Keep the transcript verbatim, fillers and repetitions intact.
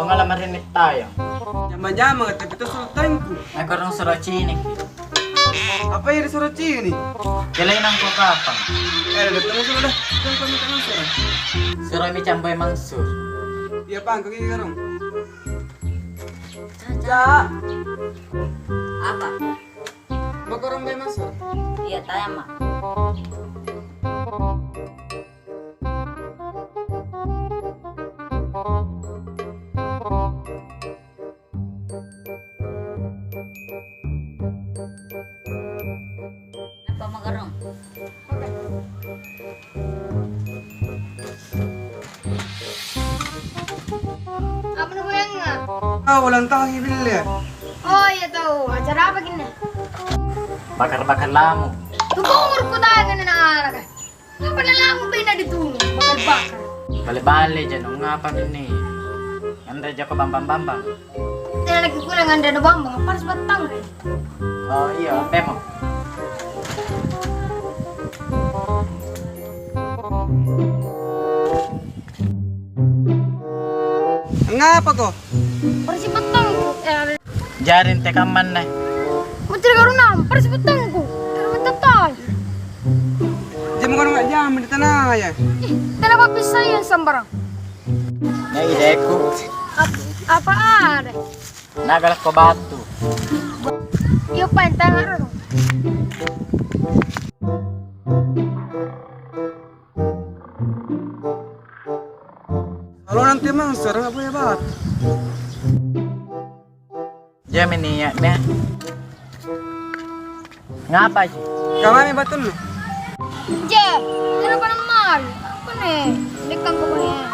Tongala marinni tayang. Jama-jama tapi tu sultengku. Aku rong suruh cini. Apa yang disuruh cini? Kelainang ko kapang. Eh, datang suruh dah. Kan kami tak masuk dah. Suruh mi cambai mangsur. Iya, Pang, kaki garong. Caca. Apa? Mau korong bai mangsur? Iya, tayang, Mak. Apa magarong? Apa nuboyanga? Ah, ulang tahun Bille. Oh iya tau, acara apa gini? Bakar-bakar lamu. Tuh umurku tangan anak-anak. Apa nalamu bina ditunu, bakar-bakar. Bale-bale, janong apa ini? Anre jako bambang-bambang. Tena lagi kulang anre ada bambang, apa harus batang, Re? Oh iya, temo. Ngapa ko? Parisi batang, eh, Jari ente kammanne? Muncul karunam, parisi batangku. Terus betattai. Jam kono nggak jam di tanah ya. Ih, tena pappissai yang sambarang. Na ideku. Ap-, apa ada? Nagalakko batu. Yo, pantangan. Kalau nanti mang serang apa ya, Bat? Jami niat deh. Ngapa sih? Kamami batun. Je, kenapa namari? Apa nih? Dekang kau nih.